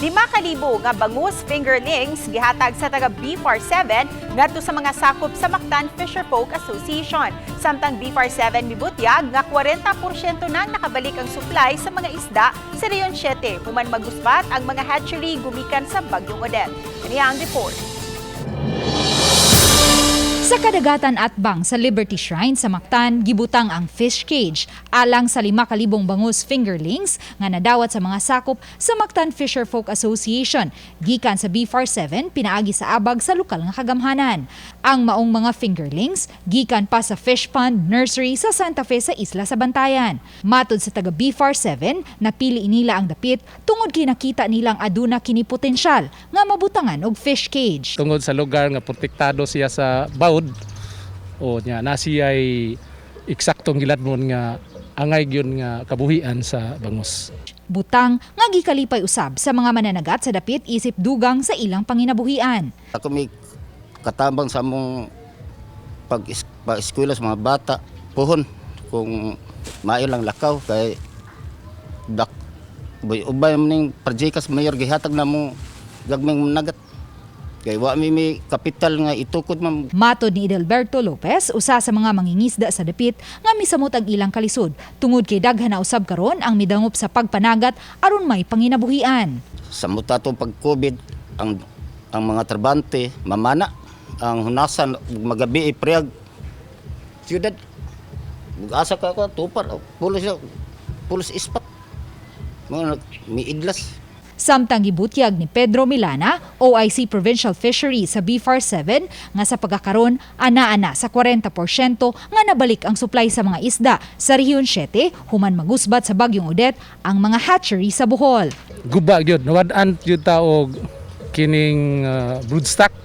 5,000 nga bangus fingerlings gihatag sa taga BFAR 7 ngadto sa mga sakop sa Mactan Fisherfolk Association. Samtang BFAR 7 mibutyag nga 40% nang nakabalik ang supply sa mga isda sa Rehiyon 7 human magusbat ang mga hatchery gumikan sa Bagyong Odette. Kaniya ang report. Sa kadagatan atbang sa Liberty Shrine sa Mactan, gibutang ang fish cage alang sa 5,000 bangus fingerlings nga nadawat sa mga sakop sa Mactan Fisherfolk Association gikan sa BFAR 7 pinaagi sa abag sa lokal nga kagamhanan. Ang maong mga fingerlings gikan pa sa fish pond nursery sa Santa Fe sa Isla sa Bantayan. Matod sa taga BFAR 7, napili nila ang dapit tungod kinakita nilang aduna kini potensyal nga mabutangan og fish cage. Tungod sa lugar nga protektado siya sa bawd o nya na siya ay eksaktong giladmon nga angay gyud nga kabuhian sa bangus. Butang nga gikalipay usab sa mga mananagat sa dapit isip dugang sa ilang panginabuhian. Ako may katambang sa among pag pag-eskwela sa mga bata puhon kung maayo lang lakaw kay dak boy ubay man ning proyekto sa mayor gihatag na mo gagmayng nagat kay wa mi may kapital nga itukod, ma'am. Matod ni Edelberto Lopez, usa sa mga mangingisda sa dapit nga misamot ang ilang kalisod tungod kay daghan na usab karon ang midangop sa pagpanagat aron may panginabuhian. Sa muta atong pag COVID, ang mga trabante mamana ang hunasan ug magabi priyag siyudad ug asa ka ko tupar pulos pulos ispat mga miidlas. Samtang gibutyag ni Pedro Milana, OIC Provincial Fishery sa BFAR 7, nga sa pagkakaron ana-ana sa 40% nga nabalik ang supply sa mga isda sa Rehiyon 7 human magusbat sa Bagyong Odette ang mga hatchery sa Bohol. Guba gyud, nawad-an gyud ta og kining broodstock,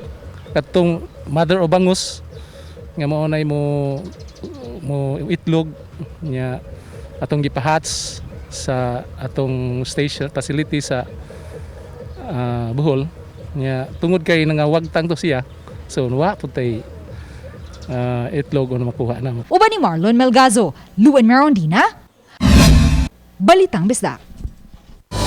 katong mother o bangus nga mao nay mo itlog nya atong gipa-hatch sa atong station facility sa Bohol nya tungod kay nangawagtang to siya, so wa pud tay itlog o makuha na. Uban ni Marlon Melgazo, Luen Merondina, Balitang Bisdak.